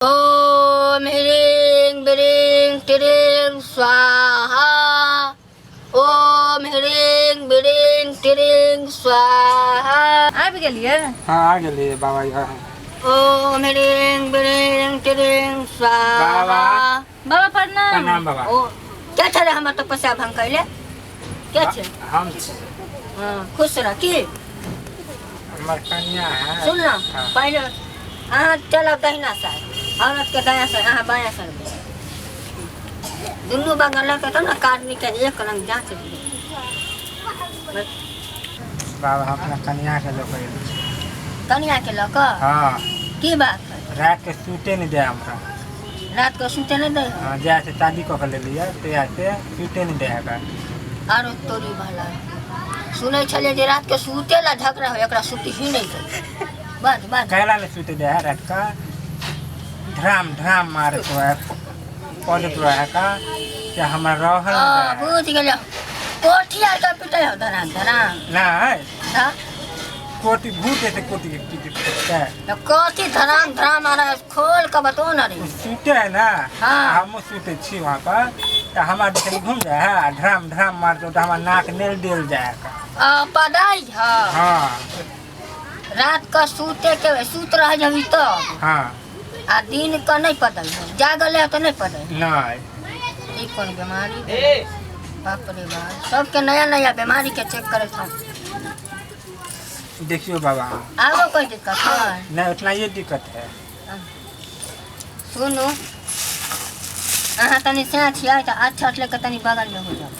ओम ह्रीं ब्रीं त्रीं स्वाहा। ओम ह्रीं ब्रीं त्रीं स्वाहा। आबि गेलियै? हाँ, आ गेलियै बाबा यहाँ। ओम ह्रीं ब्रीं त्रीं स्वाहा। बाबा। बाबा प्रणाम। प्रणाम बाबा। ओ के छलै हमर तपस्या भंग कैले? के छै? हम छी। हाँ, खुश रह। की हमर कन्या है। सुन ना। हाँ। पहिले अहाँ चलब दहिना साइड, औरत के दायाँ साइड, अहाँ बायाँ साइड। दुनू बगल रहतै तब ने आदमी के एक रंग जाँच भेलै। बाबा, अपना कन्या के लऽ कऽ एल छी। कनिया के लऽ कऽ? हाँ। की बात है? रात के सुते नहीं दे हमरा। रात के सुते नहीं दै? हाँ, जहाँ से शादी कऽ के लेलियै तहिया से सुते नहीं दे है। आरो तोरी भला, सुनै छलियै जे रात के सुते ला झगड़ा हो, एकरा सुती ही नहीं दै। बस बस। कैला नहीं सुते दे है? रात का ध्राम ध्राम मारत रहे, पड़त रहे का कि हमरा रहल हाँ, नहीं दे है। बुझ गेलियै। कोठी आर के पिटै हो धराम धराम? नहीं। हाँ? कोटी भूत है, कोटी के पीटे है। तो कथी धराम धराम आ रहा है, खोल के बतो ना रे। उ सुते है ना। हाँ। हम सुते छी वहाँ पर तो हमार देखली घूम जाए है आ ढराम ढराम मारते तो हमार नाक नेल देल जाए का। आ, पदाई है? हाँ। रात के सूते के सूत रह जबी तो? हाँ। आ दिन के नहीं पदल हो, जागल है तो नहीं पदल? नहीं। ई कौन बीमारी? बाप रे बाप, सबके नया नया बीमारी के चेक करे था। देखियो बाबा। आगो कोई दिक्कत है? नहीं, उतना ये दिक्कत है। सुनू, अहाँ तनी सैं छियै तऽ अच्छा लेके तनी बगलमे हो जाओ।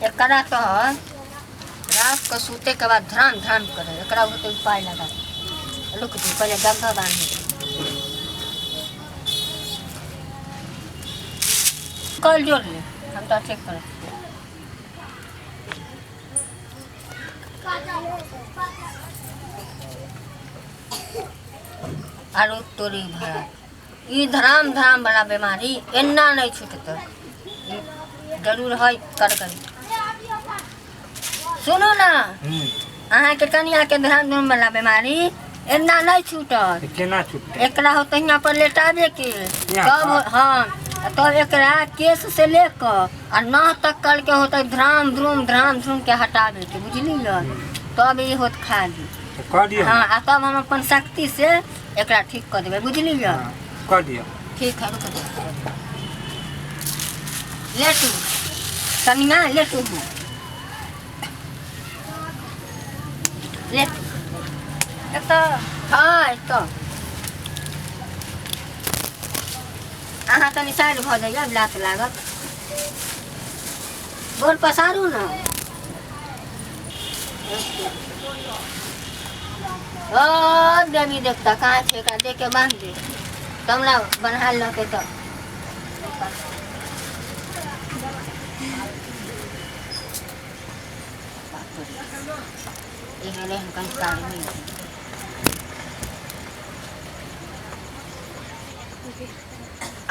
एकरा तो रात के सूते के बाद ध्यान ध्यान करे, एकरा होते उपाय लगा। रुक जी, पहले गंगा बांधे। कल जोड़ ले, हम तो चेक करें। आरो तोरी भरा, ई धराम धराम वाला बीमारी एना नहीं छूटतै। ई जरूर है कर कर। सुनू ना। अहाँके कनिया के धराम धराम वाला बीमारी एना नहीं छूटत। तऽ केना छुटतै? एकरा होते हियाँ पर लेटाबे के। हियाँ तब पर? हाँ, तब एकरा केस से लेकर आ नह तक कर के होते ध्राम ध्रुम ध्राम ध्रुम के हटाबे के, बुझलियै? तब ई होत खाली। तऽ कऽ दियौ। हाँ, आ तब हम अपन शक्ति से एकरा ठीक कऽ देबै, बुझलियै? हाँ, कऽ दियौ। ठीक है, रुक जाओ। लेटू कनिया, लेटू, लेटू। एतऽ? हाँ, एतऽ। अहाँ तनी साइड भऽ जाइए, लात लागत। गोड़ पसारू ने। ओ देवी देवता कहाँ छै? एकरा दे के बान्हि दे, तब ने बन्हायल रहतै। तऽ एहन एहन संस्कार नहि।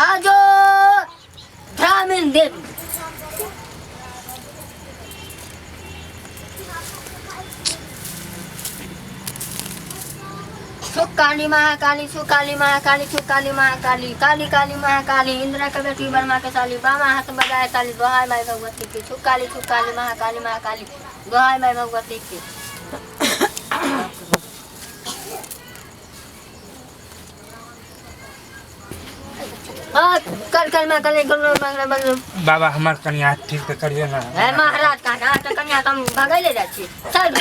आजो ग्रामीण देवी सुख काली महाकाली, सुकाली महाकाली, सुकाली महाकाली, काली काली महाकाली, इंदिरा के बेटी वर्मा के साली, बामा हाथ बजाए ताली, दोहाई माई भगवती की। सुकाली सुकाली महाकाली महाकाली, दोहाई माई भगवती की। हाँ, कल कल मैं कल कल मैं बाबा, हमर कन्या ठीक तऽ करियौ ने। हे महाराज, कहाँ तऽ कन्या तऽ हम भगैले जाइ छी। चल,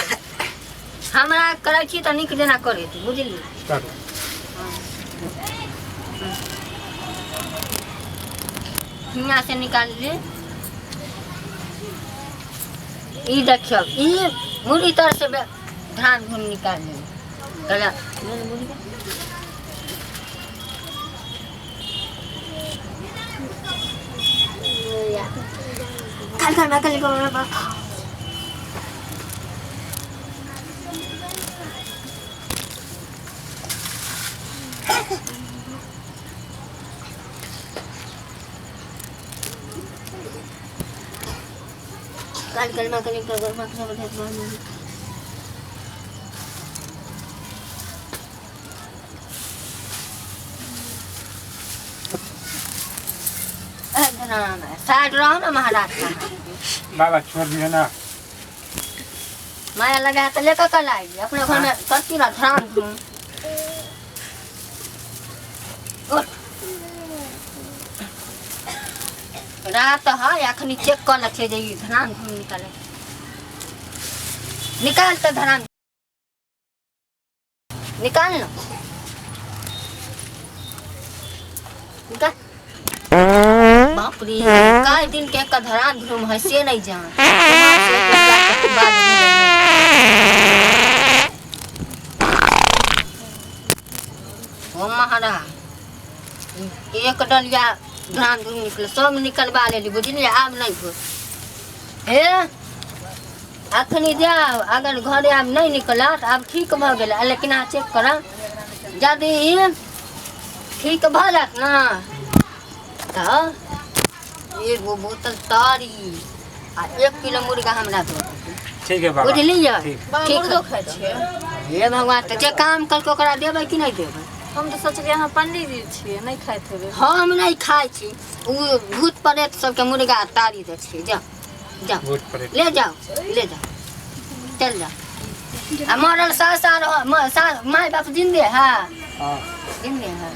हमरा करै छी तऽ नीक जेना करै छी, बुझली? करू। हियाँ से निकाल ली। ई देखियौ, ई मुड़ी तर से धान धुन निकाल ली। कहला मुड़ी के।看看看看看看。काल कल मा कल कल मा कल कल। धराम साइड रहो ना महाराज साहब। बाबा छोड़ दियो ना। माया लगा तो लेकर कल आई अपने घर में करती रह धराम धूम। उठ। रात है अखनी चेक कर लखे जे ई धराम धूम निकाले। निकाल तो धराम निकाल ना, निकाल। बाप रे, काय दिन के एक धराम धूम है से नहीं जान। कुमार से एक बात के बाद भी नहीं। ओ महाराज, एक डलिया धान धूम निकले, सब निकलवा लेली बुझलियै, आब नहीं हो। हे अखनी जाओ, अगर घरे आब नहीं निकलत आब ठीक भऽ गेल, लेकिन अहाँ चेक करब यदि ठीक भऽ जायत ना तऽ एगो बोतल तारी आ 1 किलो मुर्गा हमरा दऽ देब। ठीक है बाबा। बुझलियै? ठीक। बाबा ठीक मुर्गो है। खाइ छियै? हे भगवान, तऽ जे काम करके ओकरा देबै कि नहि देबै? हम तऽ सोचलियै अहाँ पंडीजी छियै, नहि खाइत हेबै। हम नहि खाइ छी, ओ भूत प्रेत सबके मुर्गा तारी दै छियै। जाओ जाओ, भूत प्रेत ले जाओ, ले जाओ, चल जाओ। आ मरल सास आर माय बाप जिंदे है? हाँ। जिंदे है?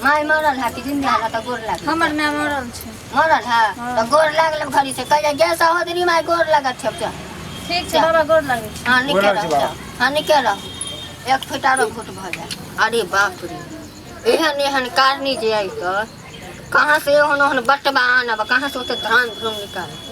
माय मरल है कि जिंदे है? तऽ गोर लागल। हमर माय मरल छै। मरल है तऽ गोर लागल घड़ी से कहिया गैस हो माय गोर लागत छै। चल ठीक छै बाबा, गोर लागै छी। हाँ निके गोर लागै रहो। छी बाबा। जाओ। हाँ निके रहो, एक फुटारो घुट भऽ जाए। अरे बाप रे, एहन एहन कारनी जे अइ तऽ कहाँ से एहन ओहन बटबा आनब, कहाँ से ओते धान धूम निकालब।